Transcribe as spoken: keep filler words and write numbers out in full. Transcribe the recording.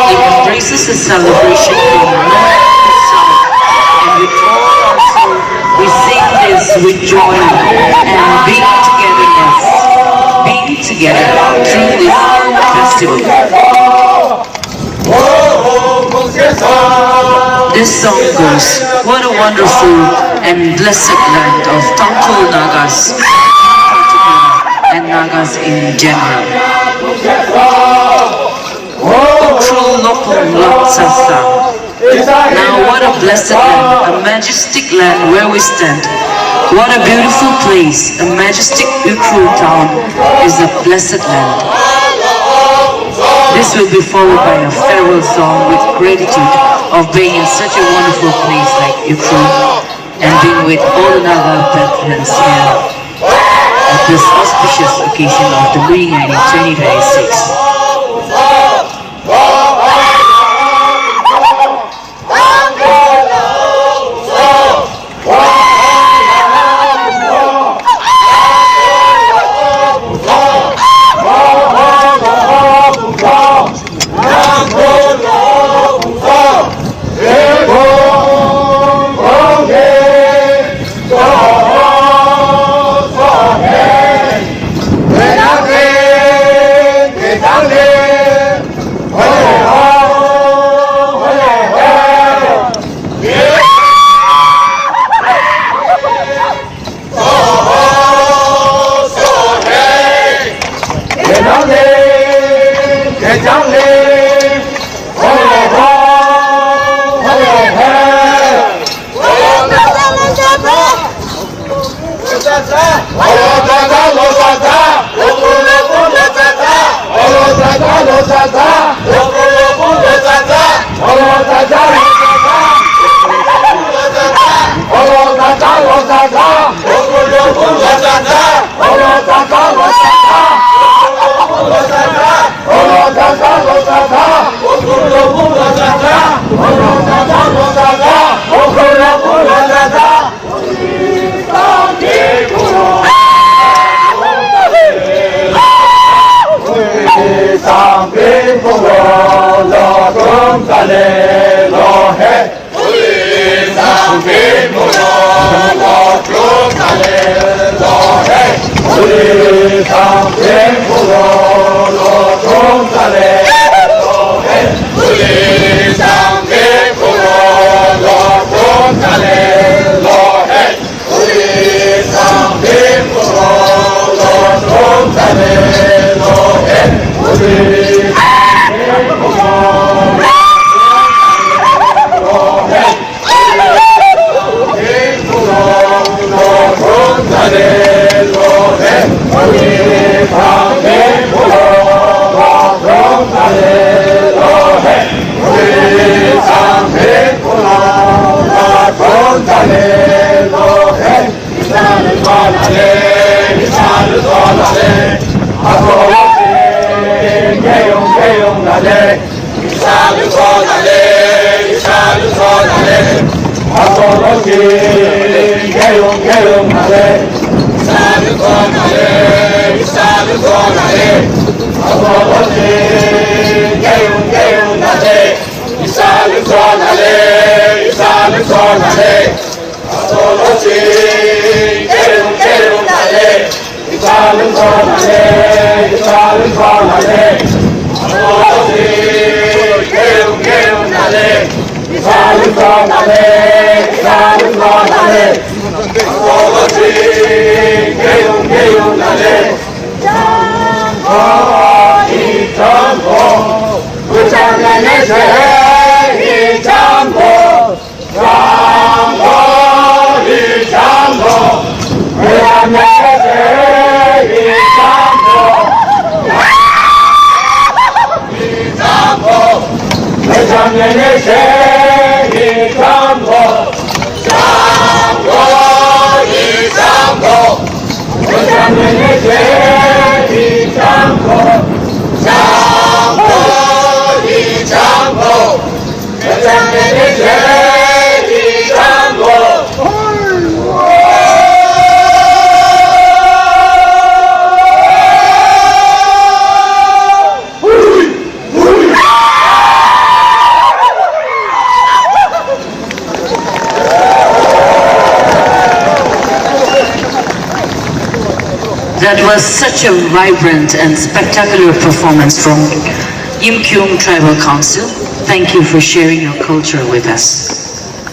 It embraces a celebration from north to south, and with all our soul, we sing this with joy and being togetherness, being together through this festival. This song goes, what a wonderful and blessed land of Tangkhul Nagas in particular and Nagas in general. Ukhrul lokong lotsasa. Now what a blessed land, a majestic land where we stand. What a beautiful place, a majestic Ukhrul town is a blessed land. This will be followed by a farewell song with gratitude of being in such a wonderful place like Ukhrul and being with all the Naga brethren here at this auspicious occasion of the Luhya Ngayini twenty twenty-six. That was such a vibrant and spectacular performance from Yimkhiung Tribal Council. Thank you for sharing your culture with us.